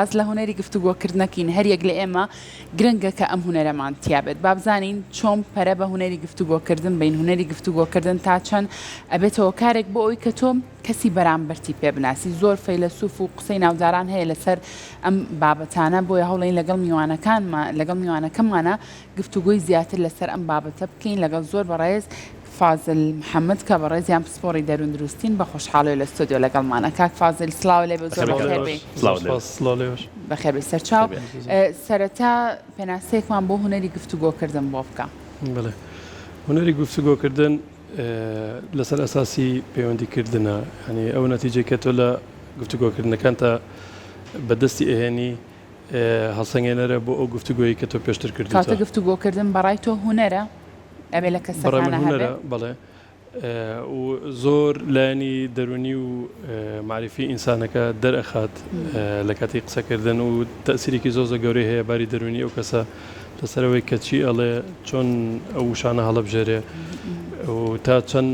باس لە هونەری گفتوگۆکردنەکەین، هەریەک لە ئێمە گرنگە کە ئەم هونەرەمان تیابێت. با بزانین چۆن پەرە بە هونەری گفتوگۆکردن بەین، هونەری گفتوگۆکردن تا چەند ئەبێتە هۆکارێک بۆ ئەوەی کە تۆ کەسی بەرامبەرتی پێ بناسی. زۆر فەیلەسوف و قسەی ناوداران هەیە لەسەر ئەم بابەتانە، بۆیە هەوڵەین لەگەڵ میوانەکانمان لەگەڵ میوانەکەمانا گفتوگۆی زیاتر لەسەر ئەم بابەتە بکەین لەگەڵ زۆر بەڕێز فازل محمد کە بەڕێزیان پسپۆڕی دەروون دروستین بە خۆشحاڵیەوە لە ستۆدیۆ لەگەڵمانە کاک فازل سڵاو لێ بێ زۆر بەخێر بێی. سڵاو لێ بەخێر بێی سەرچاو سەرەتا پێناسەیەکمان بۆ هونەری گفتوگۆکردن بۆ بکە. بەڵێ هونەری گفتوگۆکردن لەسەر ئەساسی پەیوەندی کردنە یانی ئەو نەتیجەی کە تۆ لە گفتوگۆکردنەکانتا بەدەستی ئەهێنی هەڵسەنگێنەرە بۆ ئەو گفتوگۆیەی کە تۆ پێشتر کردوتە. کەواتە گفتوگۆکردن بەڕای تۆ هونەرە؟ ئەبێ لە بەڕای من کەسەکانا هەبێ؟ هونەرە بەڵێ و زۆر لایەنی دەروونی و مەعریفی ئینسانەکە دەرئەخات لە کاتی قسەکردن و تەئسیرێکی زۆر زۆر گەورەی هەیە باری دەروونی ئەو کەسە لەسەر ئەوەی کە چی ئەڵێ چۆن ئەو وشانە هەڵەبژێرێ و تا چەند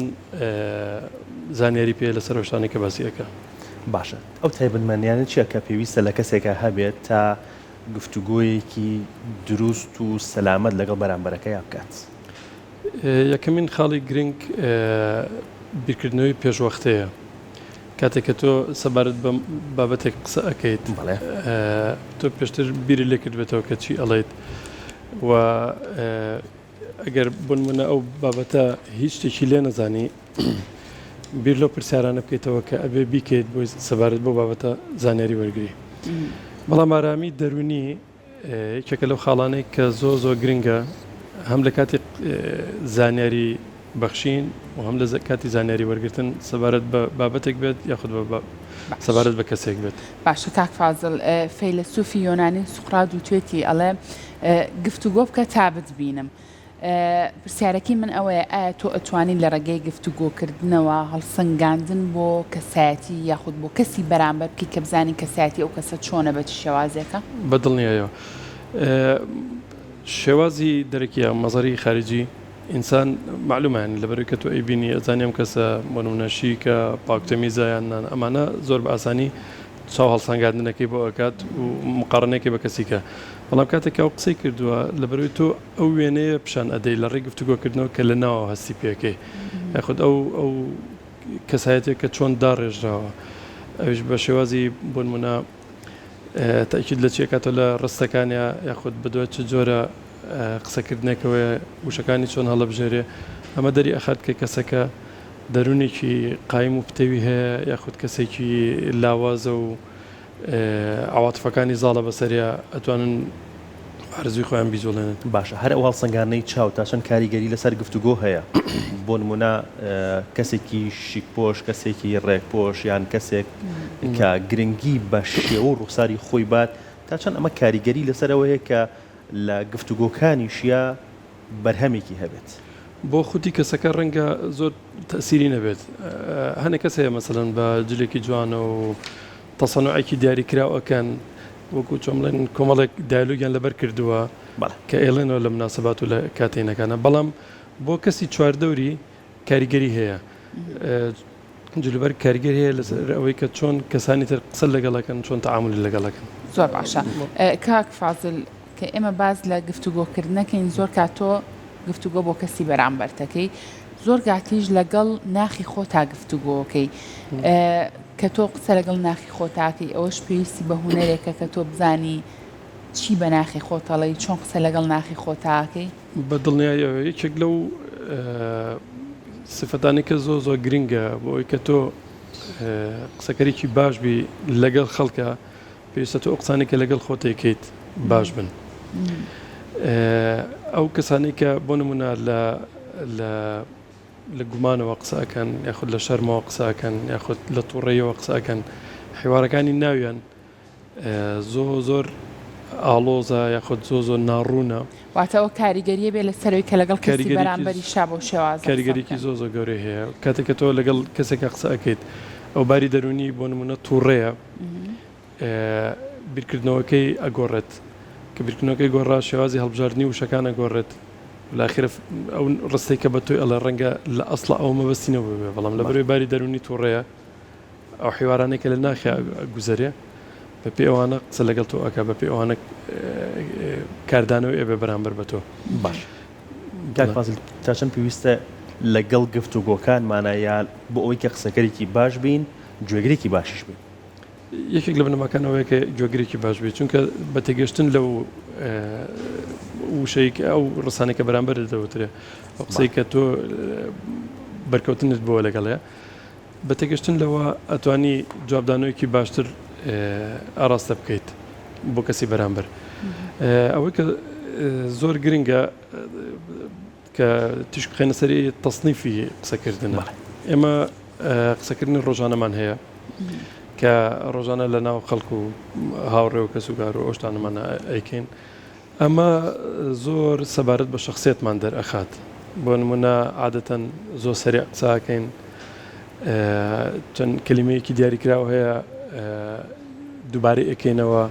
زانیاری پێیە لەسەر ئەو شتانەی کە باسی ئەکا. باشە ئەو تایبەتمەندیانە چیە کە پێویستە لە کەسێکا هەبێت تا گفتوگۆیەکی دروست و سەلامەت لەگەڵ بەرامبەرەکەیا بکات؟ یەکەمین خاڵی گرنگ بیرکردنەوەی پێشوەختەیە. کاتێک کە تۆ سەبارەت بە بابەتێک قسە ئەکەیت تۆ پێشتر بیرت لێ کردبێتەوە کە چی ئەڵێیت و ئەگەر بۆ نمونە ئەو بابەتە هیچ شتێکی لێ نەزانی بیر لەو پرسیارانە بکەیتەوە کە ئەبێ بیکەیت بۆی سەبارەت بەو بابەتە زانیاری وەرگری. بەڵام ئارامی دەروونی یەکێکە لەو خاڵانەی کە زۆر زۆر گرنگە هەم لە کاتی زانیاری بەخشین و هەم لە کاتی زانیاری وەرگتن سەبارەت بە بابەتێک بێت یاخود بە سەبارەت بە کەسێک بێت. باشە کاک فازڵ فەیلەسوفی یۆنانی سوقرات وتوێتی ئەڵێ گفتوگۆ بکە تا بتبینم. پرسیارەکەی من ئەوەیە ئایا تۆ ئەتوانی لە ڕێگەی گفتوگۆکردنەوە هەڵسەنگاندن بۆ کەسایەتی یاخود بۆ کەسی بەرامبەر بکەی کە بزانی کەسایەتی ئەو کەسە چۆنە بە چ شێوازێکە؟ بە دڵنیایەوە شێوازی دەرەکی یا مەزەری خارجی ئینسان مەعلومە یانی لەبەرئەوەی کە تۆ ئەیبینی ئەزانی ئەم کەسە بۆ نمونە شیکە پاک تەمیزە یان نا ئەمانە زۆر بە ئاسانی چاو هەڵسەنگاندنەکەی بۆ ئەکات و مقارنەیەکەی بە کەسی کە بەڵام کاتێک کە ئەو قسەی کردووە لەبەرئەوەی تۆ ئەو وێنەیە پیشان ئەدەی لە ڕێی گفتوگۆکردنەوە کە لە ناوەوە هەستی پێکەی یاخود ئەو ئەو کەسایەتێک کە چۆن داڕێژراوە ئەویش بە شێوازی بۆ نمونە تەئکید لە چی ئەکاتەوە لە ڕستەکانیا یاخود بەدوای چ جۆرە قسەکردنێکەوەیە وشەکانی چۆن هەڵەبژێرێ ئەمە دەری ئەخات کە کەسەکە دەروونێکی قایم و پتەوی هەیە یاخود کەسێکی لاوازە و عەواتفەکانی زاڵە بەسەریا ئەتوانن ئارەزووی خۆیان بیجوڵێنن. باشە هەر ئەو هەڵسەنگاندنەی چاو تا چەند کاریگەری لەسەر گفتوگۆ هەیە؟ بۆ نموونە کەسێکی شیکپۆش، کەسێکی ڕێکپۆش یان کەسێک کە گرنگی بە شێوە و ڕوخساری خۆی بات تا چەند ئەمە کاریگەری لەسەر ئەوە هەیە کە لە گفتوگۆکانیشیا بەرهەمێکی هەبێت؟ بۆ خودی کەسەکە ڕەنگە زۆر تەئسیری نەبێت. هەنێ کەس هەیە مەسەلەن بە جلێکی جوانەوە و تەسەنوعێکی دیاریکراو ئەکەن وەکو چۆن بڵێن کۆمەڵێک دایلۆگیان لەبەر کردووە کە ئەیڵێنەوە لە مناسبات و لە کاتەینەکانە بەڵام بۆ کەسی چواردەوری کاریگەری هەیە جلوبەرگ کاریگەری هەیە لەسەر ئەوەی کە چۆن کەسانی تر قسە لەگەڵ ئەکەن چۆن تەعامولی لەگەڵ ئەکەن. زۆر باشە کاک فازل کە ئێمە باس لە گفتوگۆ کردنەکەین زۆر کات تۆ گفتوگۆ بۆ کەسی بەرامبەرتەکەی زۆر کاتیش لەگەڵ ناخی خۆتا گفتوگۆکەی کە تۆ قسە لەگەڵ ناخی خۆتاکەی ئەوەش پێویستی بە هونەرێکە کە تۆ بزانی چی بە ناخی خۆتەڵێی چۆن قسە لەگەڵ ناخی خۆتاکەی؟ بە دڵنیاییەوە یەکێک لەو سفەتانەی کە زۆر زۆر گرنگە بۆ ئەوەی کە تۆ قسەکەرێکی باش بی لەگەڵ خەڵکە پێویستە تۆ ئەو قسانەی کە لەگەڵ خۆت دەیکەیت باش بن. ئەو کەسانەی کە بۆ نمونە لە لە لە گومانەوە قسە ئەکەن یاخود لە شەرمەوە قسە ئەکەن یاخود لە توڕەیەوە قسە ئەکەن حیوارەکانی ناویان زۆ زۆر ئاڵۆزە یاخود زۆ زۆر ناڕوونە. واتە ئەوە کاریگەریە بێ لەسەر ئەوی کە لەگەڵ کەسی بەرامبەریشا بەو شێوازە قسە کاریگەریکی زۆ زۆر گەورەی هەیە کاتێک کە تۆ لەگەڵ کەسێکا قسە ئەکەیت ئەو باری دەروونی بۆ نمونە توڕەیە بیرکردنەوەکەی ئەگۆڕێت کە بیرکردنەوەکەی گۆڕا شێوازی هەڵبژاردنی وشەکان ئەگۆڕێت لاخرە ئەو ڕستەی کە بە تۆی ئەڵێ ڕەنگە لە ئەسڵا ئەوە مەبەستی نەبووبێ بەڵام لەبەرەوەی باری دەروونی توڕەیە ئەو حیوارانەی کە لە ناخیا ئەگوزەرێ. بە پێی ئەوانە قسە لەگەڵ تۆ ئەکا بە پێی ئەوانە کاردانەوەی ئەبێ بەرامبەر بە تۆ. باش کاک فازل تا چەند پێویستە لەگەڵ گفتوگۆکانمانا یا بۆ ئەوەی کە قسەکەرێکی باش بین گوێگرێکی باشیش بین؟ یەکێک لە بنەماکان ئەوەیە کە گوێگرێکی باش بیت چونکە بە تێگەشتن لەو وشەی کە ئەو ڕسانەی کە بەرامبەرت دەوترێ ئەو قسەی کە تۆ بەرکەوتنت بۆ لەگەڵێ بە تێگەشتن لەوە ئەتوانی جوابدانەوەیەکی باشتر ئاراستە بکەیت بۆ کەسی بەرامبەر ئەوەی کە زۆر گرنگە کە تیشک بخەینە سەری تەسنیفی قسەکردنە ئێمە قسەکردنی ڕۆژانەمان هەیە کە ڕۆژانە لە ناو خەڵک و هاوڕێ و کەسوکار و ئەو شتانەمان ئەیکەین ئەمە زۆر سەبارەت بە شەخسیەتمان دەرئەخات. بۆ نموونە عادەتەن زۆر سەریع قسە ئەکەین، چەند کەلیمەیەکی دیاریکراو هەیە دووبارەی ئەکەینەوە،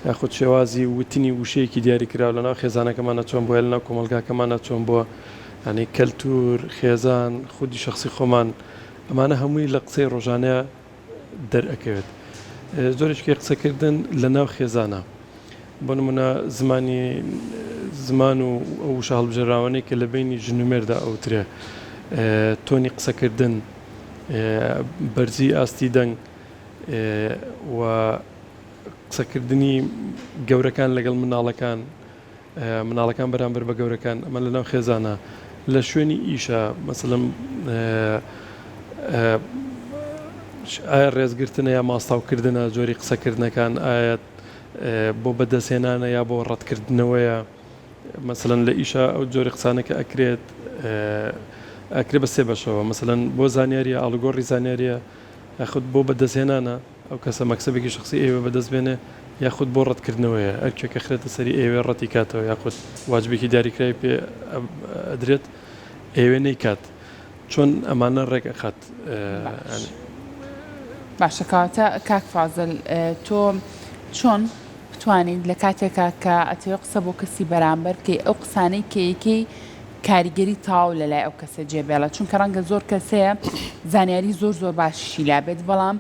یاخود شێوازی وتنی وشەیەکی دیاریکراو لەناو خێزانەکەمانە چۆن بووە، لەناو کۆمەڵگاکەمانە چۆن بووە، یانی کەلتوور، خێزان، خودی شەخسی خۆمان، ئەمانە هەمووی لە قسەی ڕۆژانەیا دەرئەکەوێت. جۆرێکی قسەکردن لەناو خێزانە. بۆ نمونە زمانی زمان و ئەو وشە هەڵبژێراوانەی کە لە بەینی ژن و مێردا ئەوترێ، تۆنی قسەکردن، بەرزی ئاستی دەنگ و قسەکردنی گەورەکان لەگەڵ منداڵەکان، منداڵەکان بەرامبەر بە گەورەکان، ئەمە لەناو خێزانە، لە شوێنی ئیشە مەسەلەن ئایا ڕێزگرتنە یا ماستاوکردنە جۆری قسەکردنەکان، ئایا بۆ بەدەستهێنانە یا بۆ ڕەتکردنەوەیە، مەسەلەن لە ئیشە ئەو جۆری قسانە کە ئەکرێت ئەکرێ بە سێ بەشەوە، مەسەلەن بۆ زانیاریە، ئاڵوگۆڕی زانیاریە، یاخود بۆ بەدەستهێنانە، ئەو کەسە مەکسەبێکی شەخسی ئەیەوێ بەدەست بێنێ، یاخود بۆ ڕەتکردنەوەیە، ئەرکێک ئەخرێتە سەری ئەیەوێ ڕەتی کاتەوە، یاخود واجبێکی دیاریکراوی پێ ئەدرێت ئەیەوێ نەیکات، چۆن ئەمانە ڕێک ئەخات؟ باش باشە کەواتە کاک فازل تۆ چۆن بتوانیت لە کاتێکا کە ئەتەوێ قسە بۆ کەسی بەرامبەر بکەی ئەو قسانەی کە یەکەی کاریگەری تەواو لە لای ئەو کەسە جێ بێڵێت چونکە ڕەنگە زۆر کەس هەیە زانیاری زۆر زۆر باشیشی لابێت بەڵام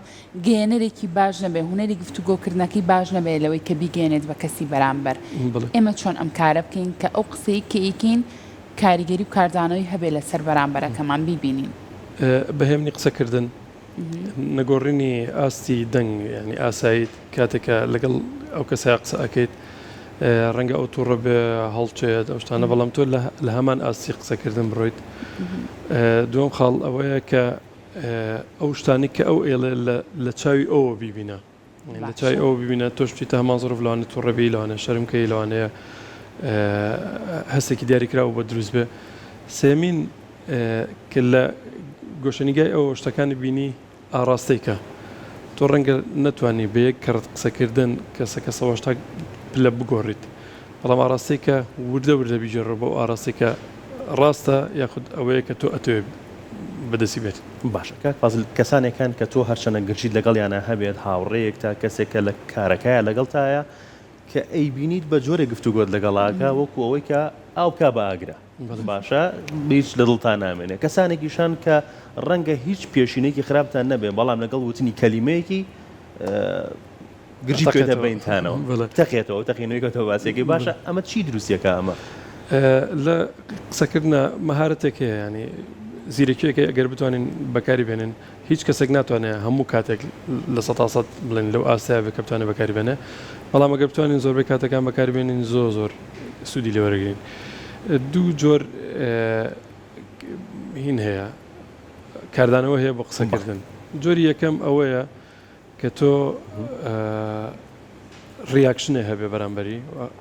گەیەنەرێکی باش نەبێ هونەری گفتوگۆکردنەکەی باش نەبێت لەوەی کە بیگەیەنێت بە کەسی بەرامبەر ئێمە چۆن ئەم کارە بکەین کە ئەو قسەی کە ئەیکەین کاریگەری و کاردانەوەی هەبێت لەسەر بەرامبەرەکەمان بیبینین. بە هێمنی قسەکردن، نەگۆڕینی ئاستی دەنگ یانی ئاساییت کاتێک کە لەگەڵ ئەو کەسە قسە ئەکەیت ڕەنگە ئەو تووڕە بێ هەڵچێت ئەو شتانە بەڵام تۆ لە هەمان ئاستی قسەکردن بڕۆیت. دووەم خاڵ ئەوەیە کە ئەو شتانەی کە ئەو ئێڵێ لە چاوی ئەوە بیبینە. لە چاوی ئەوە ببینە تۆش بچیتە هەمان زڕف لەوانەیە توڕە بی لەوانەیە شەرم کەی لەوانەیە هەستێکی دیاریکراو بۆ دروست بێ سێمین کە لە گۆشەنیگای ئەوە شتەکانی بینی ئاڕاستەی کە تۆ ڕەنگە نەتوانی بە یەک کەڕەت قسەکردن کەسەکە سەواشتا پلە بگۆڕیت بەڵام ئاڕاستەی کە وردە وردە بیگێڕەوە بەو ئاڕاستەی کە ڕاستە یاخود ئەوەیە کە تۆ ئەتەوێ بەدەستی بێت. باشە کاک فازل کەسانێک هەن کە تۆ هەرچەنە گرژیت لەگەڵیانا هەبێت هاوڕێیەکتە کەسێک کە لە کارەکایە لەگەڵتایە کە ئەیبینیت بە جۆرێک گفتوگۆت لەگەڵا ئەکا وەکو ئەوەی کە ئاو بکا بە ئاگرا باشە هیچ لە دڵتا نامێنێ کەسانێکیش هەن کە ڕەنگە هیچ پێشینەیەکی خراپتان نەبێ بەڵام لەگەڵ وتنی کەلیمەیەکی گرژی بکەوێتە بەینتانەوە بتەقێتەوە تەقینەوەی کەوتەوە باسێکی باشە ئەمە چی دروستیەکە ئەمە؟ لە قسەکردە مەهارەتێک هەیە ینی زیرەکیەکە ئەگەر بتوانین بەکاری بێنین هیچ کەسێک ناتوانێت هەموو کاتێک لە سە سەد بڵێن لەو ئاستیا بێ کە بتوانێت بەکاری بێنێ بەڵام ئەگەر بتوانین زۆربەی کاتەکان بەکاری بێنین زۆر زۆر سوودی لێوەرەگرین دوو جۆر هین هەیە کاردانەوە هەیە بۆ قسەکردن جۆری یەکەم ئەوەیە کە تۆ reaction ێ هەبێ بەرامبەری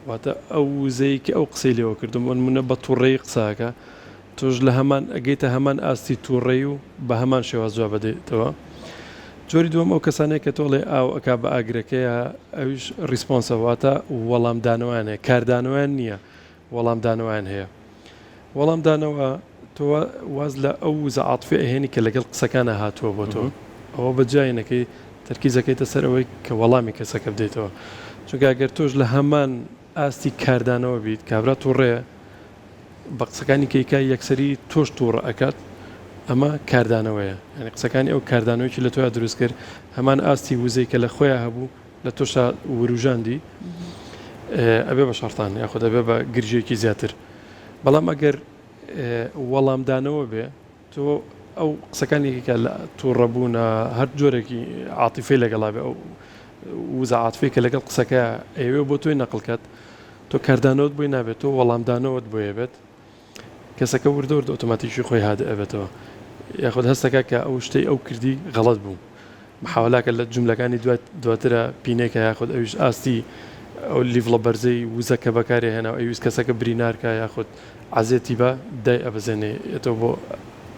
واتە ئەو وزەی کە ئەو قسەی لێوە کردم بۆ نمونە بە تووڕەیی قساکە تۆش لە هەمان ئەگەیتە هەمان ئاستی تووڕەی و بە هەمان شێواز جواب بدەیتەوە جۆری دووەم ئەو کەسانەیە کە تۆڵێ ئاو ئەک بە ئاگرەکەیە ئەویش response ە واتە وەڵامدانەوەیان هەیە کاردانەوەیان نییە وەڵامدانەوەیان هەیە. وەڵامدانەوە، تۆ واز لە ئەو وزە عاتفیە ئەهێنی کە لەگەڵ قسەکانا هاتووە بۆ تۆ، ئەوە بە جیای نەکەی، تەرکیز ئەکەیتە سەر ئەوەی کە وەڵامی کەسەکە بدەیتەوە. چونکە ئەگەر تۆش لە هەمان ئاستی کاردانەوە بیت، کابرا توڕەیە، بە قسەکانی کە ئەیکا یەکسەری تۆش توڕە ئەکات، ئەمە کاردانەوەیە. یانی قسەکانی ئەو کاردانەوەیەکی لە تۆیا دروست کرد، هەمان ئاستی وزەی کە لە خۆیا هەبوو. لە تۆشا وروژاندی ئەبێ بە شەڕتان یاخود ئەبێ بە گرژێکی زیاتر بەڵام ئەگەر وەڵامدانەوە بێ تۆ ئەو قسەکانی کە لە تووڕەبوونە هەر جۆرێکی عاتیفەی لەگەڵا بێ ئەو وزە عاتفەی کە لەگەڵ قسەکە ئەیەوێ بۆ تۆی نەقل کات تۆ کاردانەوەت بۆی نابێت تۆ وەڵامدانەوەت بۆیە بێت کەسەکە وردە وردە ئۆتۆماتیکی خۆی هادئ ئەبێتەوە یاخود هەستەکە کە ئەو شتەی ئەو کردی غەڵەت بوو محاولاکە لە جوملەکانی دواترە پینێکە یاخود ئەویش ئاستی ئەو level ە بەرزەی وزە کە بەکاری هێنا و ئەویست کەسەکە برینارکە یاخود عەزێتی بە دای ئەبەزێنێ ێتەوە بۆ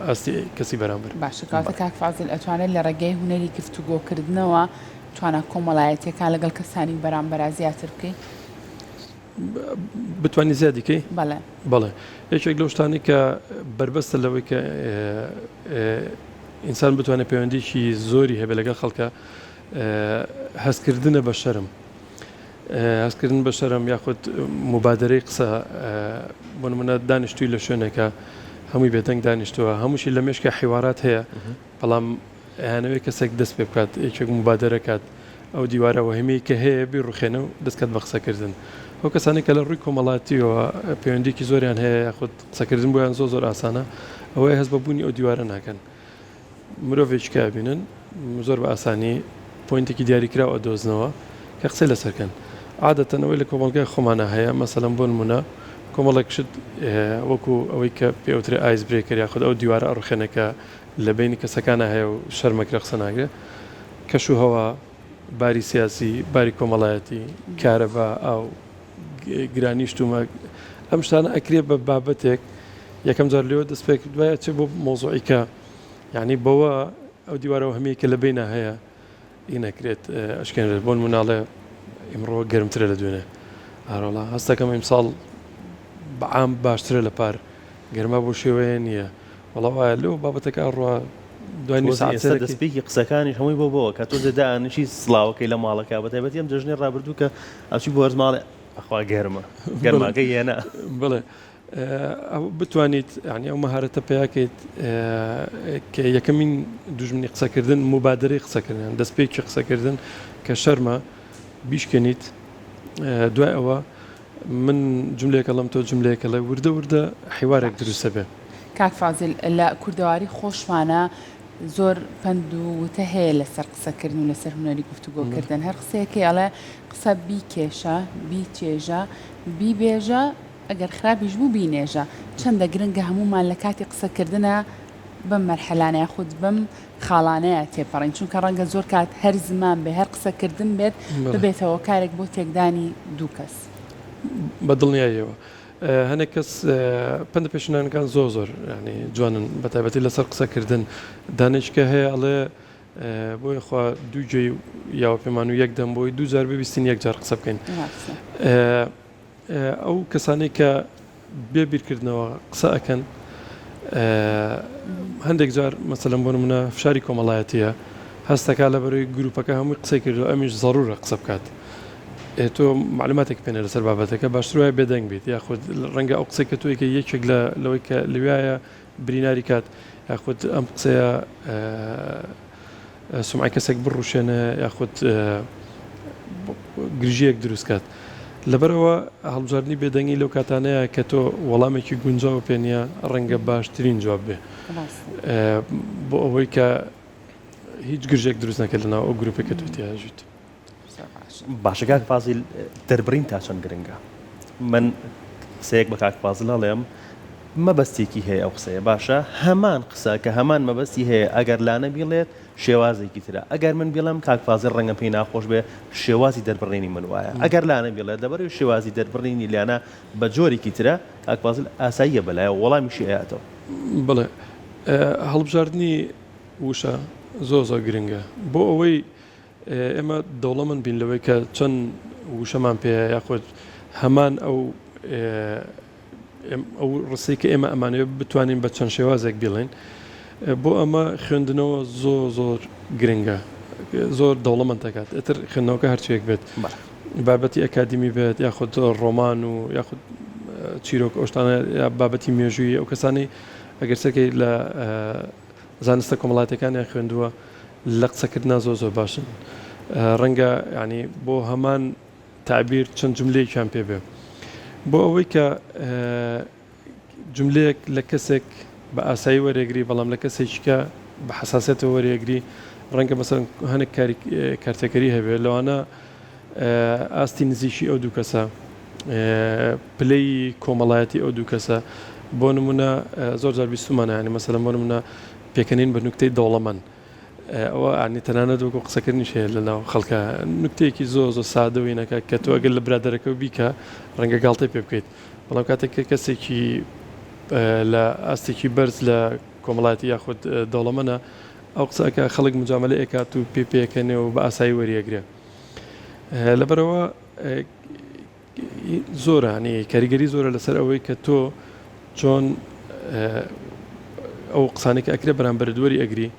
ئاستی کەسی بەرامبەر. باشە کەواتە کاک فازیل ئەتوانێت لە ڕێگەی هونەری گفتوگۆکردنەوە توانا کۆمەڵایەتیەکان لەگەڵ کەسانی بەرامبەرا زیاتر بکەی؟ بتوانی زیادی کەی؟ بەڵێ. بەڵێ یەکێک لەو شتانەی کە بەربەستە لەوەی کە ئینسان بتوانێت پەیوەندیکی زۆری هەبێت لەگەڵ خەڵکە هەستکردنە بە شەرم هەستکردن بە شەرم یاخود مبادرەی قسە بۆ نمونە دانیشتووی لە شوێنێکە هەمووی بێدەنگ دانیشتووە هەمووشی لە مێشکە حیوارات هەیە بەڵام ئەیانەوێت کەسێک دەست پێ بکات، یەکێک موبادەرە کات، ئەو دیوارە وەهمیەی کە هەیە بیڕوخێنێ و دەست کات بە قسەکردن. ئەو کەسانەی کە لە ڕووی کۆمەڵاتیەوە پەیوەندیەکی زۆریان هەیە یاخود قسەکردن بۆیان زۆر زۆر ئاسانە، ئەوەیە هەست بە بوونی ئەو دیوارە ناکەن. مرۆڤێکی کە ئەبینن زۆر بە ئاسانی point ێکی دیاریکراو ئەدۆزنەوە کە قسەی لەسەر کەن. عادەتەن ئەوەی لە کۆمەڵگای خۆمانا هەیە مەسەلەن بۆ نموونە کۆمەڵێک شت وەکو ئەوەی کە پێ ئەوترێ ice breaker یاخود ئەو دیوارە ئەڕوخێنێ کە لە بەینی کەسەکانا هەیە و شەرمەکرێ قسە ناکرێ، کەش و هەوا، باری سیاسی، باری کۆمەڵایەتی، کارەبا، ئاو، گرانی شتومەک، ئەم شتانە ئەکرێ بە بابەتێک یەکەم جار لێوە دەست پێ کرد دوای ئەچێ بۆ مەوزوعی کە یانی بەوە ئەو دیوارە وەهمیەی کە لە بەینا هەیە ئی نەکرێت ئەشکێنرێت بۆ نموونە ئەڵێ ئیمڕۆ گەرمترە لە دوێنێ ئارۆڵا هەستەکەم ئیمساڵ بە عام باشترە لە پار گەرما بۆ شێوەیە نییە وەڵا وایە لۆ بابەتەکە ئەڕوا دوای نیو تۆزێ سەعات ئێستا سەرەکی دەستپێکی قسەکانیش هەمووی بۆ بۆوە کە تۆزێ دائەنیشی سڵاوەکەی لە ماڵەکە بە تایبەتی ئەم جەژنەی ڕابردوو کە ئەچووی بۆ هەرز ماڵێ ئەخوا گەرمە بەڵێ گەرماکەی هێنا. بەڵێ ئەو بتوانیت یانی ئەو مەهارەتە پەیا کەیت کە یەکەمین دوژمنی قسەکردن موبادەرەی قسەکردن یان دەستپێکی قسەکردن کە شەرمە بیشکێنیت دوای ئەوە من جملەیەک ئەڵێم تۆ جملەیەک ئەڵێ وردە وردە حیوارێک باش دروست ئەبێ. کاک فازیل لە کوردەواری خۆشمانا زۆر پەند و وتە هەیە لەسەر قسەکردن و لەسەر هونەری گفتوگۆ کردن هەر قسەیەکەی ئەڵێ قسە بیکێشە بیچێژە بیبێژە ئەگەر خراپیش بوو بینێژە چەندە گرنگە هەموومان لە کاتی قسەکردنا بەم مەرحەلانە یاخود بەم خاڵانەیا تێپەڕین چونکە ڕەنگە زۆر کات هەر زمان بێ هەر قسەکردن بێت ببێتە هۆکارێک بۆ تێکدانی دوو کەس. بە دڵنیاییەوە هەنێک کەس پەندە پێشینانەکان زۆر زۆر یانی جوانن بە تایبەتی لەسەر قسەکردن دانێکە هەیە ئەڵێ بۆیە خوا دوو گوێی یاوە پێمان و یەک دەم بۆی دوو جار ببیستین یەک جار قسە بکەین. ئەو کەسانەی کە بێ بیرکردنەوە قسە ئەکەن هەندێک جار مەسەلەن بۆ نمونە فشاری کۆمەڵایەتیە هەستەکە لە بەرەوەی گروپەکە هەمووی قسەی کردو ئەمیش زەرورە قسە بکات تۆ معلوماتێک پێنە لەسەر بابەتەکە باشتر وایە بێدەنگ بیت یاخود ڕەنگە ئەو قسەی کە تۆیکە یەکێک لە لەوەی کە لەویایە بریناری کات یاخود ئەم قسەیە سومعەی کەسێک بڕوشێنێ یاخود گرژییەک دروست کات. لەبەرئەوە هەڵبژاردنی بێدەنگی لەو کاتانەیە کە تۆ وەڵامێکی گونجاو پێ نییە ڕەنگە باشترین جواب بێ بۆ ئەوەی کە هیچ گرژێک دروست نەکرد لەناو ئەو گروپێک کە تۆ تیا ژیت. باشە کاک فازیل دەربڕین تا چەند گرنگە؟ من قسەیەک بە کاک فازل ئەڵێم مەبەستێکی هەیە ئەو قسەیە باشە هەمان قسە کە هەمان مەبەستی هەیە ئەگەر لانە بیڵێت شێوازێکی ترە ئەگەر من بیڵێم کاک فازیل ڕەنگە پێی ناخۆش بێ شێوازی دەربڕینی من وایە ئەگەر لانە بیڵێت لەبەرئەوەی شێوازی دەربڕینی لانە بە جۆرێکی ترە کاک فازیل ئاساییە بەلایەوە وەڵامیشی ئەیاتەوە. بەڵێ هەڵبژاردنی وشە زۆر زۆر گرنگە بۆ ئەوەی ئێمە دەوڵەمەند بین لەوەی کە چەند وشەمان پێیە یاخود هەمان ئەو ئەو ڕستەی کە ئێمە ئەمانەوێت بتوانین بە چەند شێوازێک بیڵێین بۆ ئەمە خوێندنەوە زۆر زۆر گرنگە زۆر دەوڵەمەند دەکات ئیتر خوێندنەوەکە هەرچیەک بێت بابەتی ئەکادیمی بێت یاخود ڕۆمان و یاخود چیرۆک ئەو شتانە یا بابەتی مێژووی ئەو کەسانی ئەگەر سەرکەی لە زانستە کۆمەڵاتەکانیان خوێندووە لە قسەکردنا زۆر زۆر باشن. ڕەنگە یانی بۆ هەمان تەعبیر چەند جوملەیەکیان پێ بێ بۆ ئەوەی کە جوملەیەک لە کەسێک بە ئاسایی وەرێگری بەڵام لە کەسێکی کە بە حەساسیەتەوە وەرێگری ڕەنگە مەسەلەن هەنێک کاری کارتێکەری هەبێ لەوانە ئاستی نزیکی ئەو دوو کەسە پلەی کۆمەڵایەتی ئەو دوو کەسە بۆ نمونە زۆر جار بیستومانە ینی مەسەلەن بۆ نمونە پێکەنین بە نوکتەی دەوڵەمەند ئەوە ینی تەنانەت وەکو قسەکردنیش هەیە لە ناو خەڵکە نوکتەیەکی زۆر زۆر سادە و ینەکە کە تۆ ئەگەر لە برادەرەکە بیکە ڕەنگە گاڵتەی پێ بکەیت بەڵام کاتێک کە کەسێکی لە ئاستێکی بەرز لە کۆمەڵایەتی یاخود دەوڵەمەنە ئەو قسەکە خەڵک مجاملە ئەکات و پێ پێکەنێ و بە ئاسایی وەریەگرێ لەبەرەوە زۆرە ینی کاریگەری زۆرە لەسەر ئەوەی کە تۆ چۆن ئەو قسانێک ئەکرێ بەرامبەرت وەری ئەگری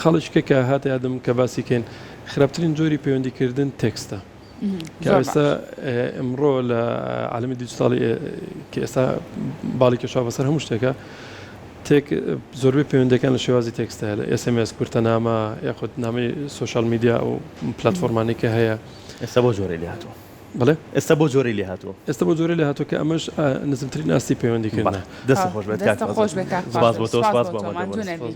خاڵێکە کە هاتە یادم کە باسی کەین خراپترین جۆری پەیوەندیکردن تێکستە کە ئێستا ئمڕۆ لە عالمی دیجیتاڵی کە ئێستا باڵی کێشا بەسەر هەموو شتێکە تێک زۆربەی پەیوەندەکان لە شێوازی تێکستە لە SMS کورتەنامە یاخود نامەی سۆشیال میدیا و پلتفۆرمانی کە هەیە ئێستا بۆ جۆرەی لێ هاتووە. بەڵێ؟ ئێستا بۆ جۆرەی لێ هاتووە. ئێستا بۆ جۆرەی لێ هاتووە کە ئەمەش نزمترین ئاستی پەیوەندیکردنە. دەستت خۆش بێت کاک دەستت خۆش بێت کاک سپاس بۆ تۆ سپاس سپاس بۆ بۆ تۆ ئامادەبوونت. ماندوو نەبی.